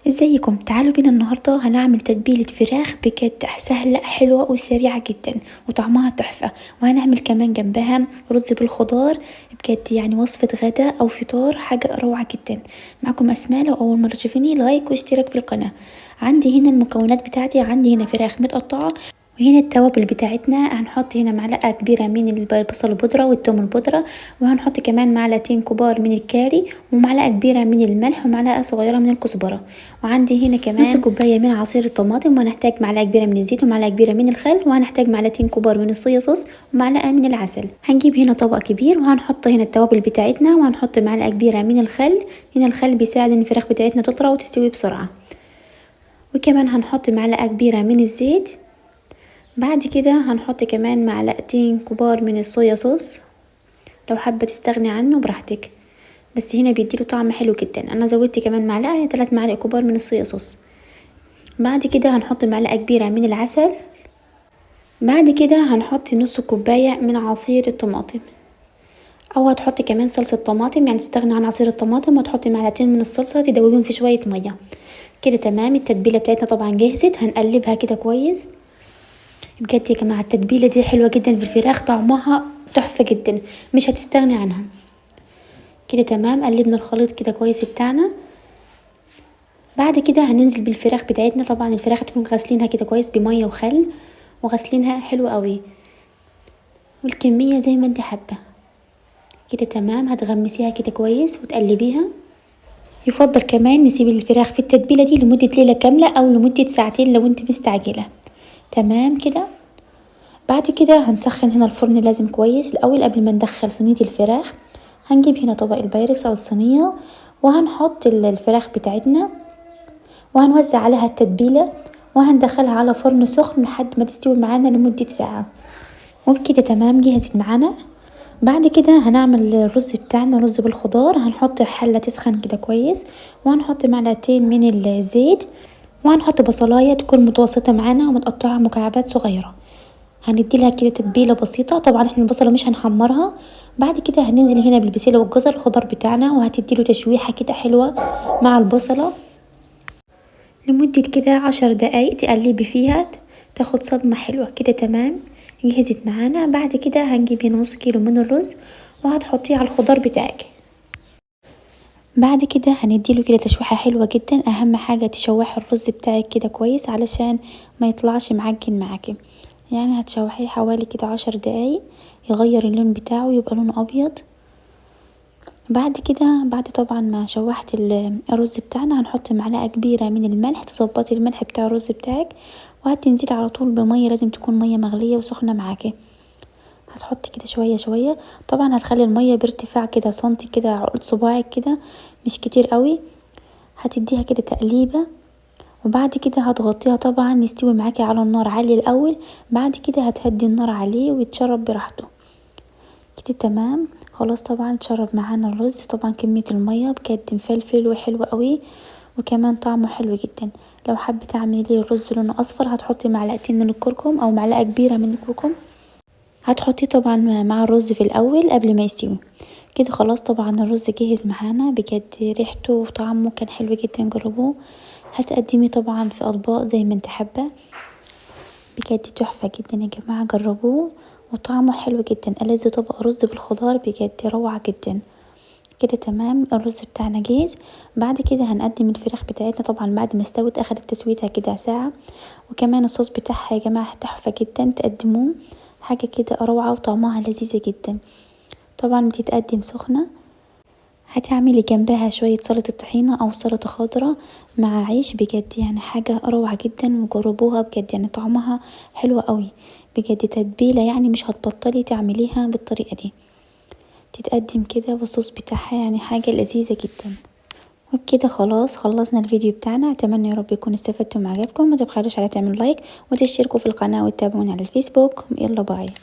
ازيكم؟ تعالوا بينا النهارده هنعمل تتبيله فراخ بجد سهلة حلوة وسريعة جدا وطعمها تحفة، وهنعمل كمان جنبها رز بالخضار. بجد يعني وصفه غدا او فطار حاجة روعه جدا. معاكم اسماء، لو اول مرة تشوفيني لايك واشتراك في القناة. عندي هنا المكونات بتاعتي، عندي هنا فراخ متقطعه، وهنا التوابل بتاعتنا. هنحط هنا معلقه كبيرة من البصل البودره والثوم البودره، وهنحط كمان معلقتين كبار من الكاري، ومعلقة كبيرة من الملح، ومعلقة صغيرة من الكزبره. وعندي هنا كمان نص كوباية من عصير الطماطم، وهنحتاج معلقه كبيرة من الزيت، ومعلقة كبيرة من الخل، وهنحتاج معلقتين كبار من الصويا صوص، ومعلقة من العسل. هنجيب هنا طبق كبير وهنحط هنا التوابل بتاعتنا، وهنحط معلقه كبيرة من الخل. هنا الخل بيساعد ان الفراخ بتاعتنا تطرى وتستوي بسرعة. وكمان هنحط معلقه كبيرة من الزيت. بعد كده هنحط كمان معلقتين كبار من الصويا صوص، لو حابة تستغني عنه براحتك، بس هنا بيديله طعم حلو جدا. انا زودت كمان معلقه، 3 معالق كبار من الصويا صوص. بعد كده هنحط معلقه كبيرة من العسل. بعد كده هنحط نص كوباية من عصير الطماطم، او هتحطي كمان صلصه طماطم، يعني تستغني عن عصير الطماطم وتحطي معلقتين من الصلصه تدوبيهم في شوية مية كده. تمام، التتبيله بتاعتنا طبعا جهزت، هنقلبها كده كويس. بجد يا جماعة التتبيله دي حلوة جدا في الفراخ، طعمها تحفة جدا، مش هتستغني عنها كده. تمام، قلبنا الخليط كده كويس بتاعنا. بعد كده هننزل بالفراخ بتاعتنا. طبعا الفراخ تكون غاسلينها كده كويس بميه وخل، وغاسلينها حلو قوي، والكميه زي ما انت حابة كده. تمام، هتغمسيها كده كويس وتقلبيها. يفضل كمان نسيب الفراخ في التتبيله دي لمدة ليلة كاملة او لمدة ساعتين لو انت مستعجلة. تمام كده. بعد كده هنسخن هنا الفرن لازم كويس الاول قبل ما ندخل صينية الفراخ. هنجيب هنا طبق البايركس او الصينية، وهنحط الفراخ بتاعتنا، وهنوزع عليها التتبيله، وهندخلها على فرن سخن لحد ما تستوي معانا لمدة ساعة. وبكده تمام جهزت معانا. بعد كده هنعمل الرز بتاعنا، رز بالخضار. هنحط حله تسخن كده كويس، وهنحط معلقتين من الزيت، وهنحط بصلايه تكون متوسطه معانا ومتقطعه مكعبات صغيرة. هندي لها كده تتبيله بسيطة، طبعا احنا البصله مش هنحمرها. بعد كده هننزل هنا بالبسله والجزر الخضار بتاعنا، وهتدي له تشويحه كده حلوة مع البصله لمدة كده 10 دقايق تقلبي فيها، تاخد صدمة حلوة كده. تمام، جهزت معانا. بعد كده هنجيب هنا نص كيلو من الرز وهتحطيه على الخضار بتاعك. بعد كده هنديله كده تشويحه حلوة جدا. اهم حاجة تشوحي الرز بتاعك كده كويس علشان ما يطلعش معجن معاكي، يعني هتشوحيه حوالي كده 10 دقايق يغير اللون بتاعه يبقى لونه ابيض. بعد كده بعد طبعا ما شوحت الرز بتاعنا هنحط معلقه كبيرة من الملح، تظبطي الملح بتاع الرز بتاعك، وهتنزلي على طول بميه، لازم تكون مية مغليه وسخنه معاكي. هتحطي كده شوية شوية، طبعا هتخلي المية بارتفاع كده سنتي كده عقلة صباعك كده، مش كتير قوي. هتديها كده تقليبه، وبعد كده هتغطيها طبعا يستوي معاكي على النار عالية الاول. بعد كده هتهدي النار عليه ويتشرب براحته كده. تمام، خلاص طبعا اتشرب معانا الرز. طبعا كمية المية بجد مفلفل وحلو قوي، وكمان طعمه حلو جدا. لو حابة تعملي الرز لونه اصفر هتحطي معلقتين من الكركم او معلقه كبيرة من الكركم، هتحطيه طبعا مع الرز في الاول قبل ما يستوي كده. خلاص طبعا الرز جاهز معانا، بجد ريحته وطعمه كان حلو جدا، جربوه. هتقدميه طبعا في اطباق زي ما انت حابة، بجد تحفة جدا يا جماعة، جربوه وطعمه حلو جدا. ألذ طبق رز بالخضار بجد روعه جدا كده. تمام، الرز بتاعنا جاهز. بعد كده هنقدم الفراخ بتاعتنا طبعا بعد ما استوت، اخدت تسويتها كده ساعة، وكمان الصوص بتاعها يا جماعة تحفة جدا، تقدموه حاجة كده روعه وطعمها لذيذة جدا. طبعا بتتقدم سخنة. هتعملي جنبها شوية سلطة طحينه او سلطة خضراء مع عيش، بجد يعني حاجة روعه جدا، وجربوها بجد يعني طعمها حلو قوي بجد. تتبيله يعني مش هتبطلي تعمليها بالطريقة دي، تتقدم كده بالصوص بتاعها، يعني حاجة لذيذة جدا. وبكده خلاص خلصنا الفيديو بتاعنا. اتمنى يا رب يكون استفدتم وعجبكم. ما تبخلوش على تعملوا like وتشتركوا في القناة وتتابعونا على الفيسبوك. يلا bye.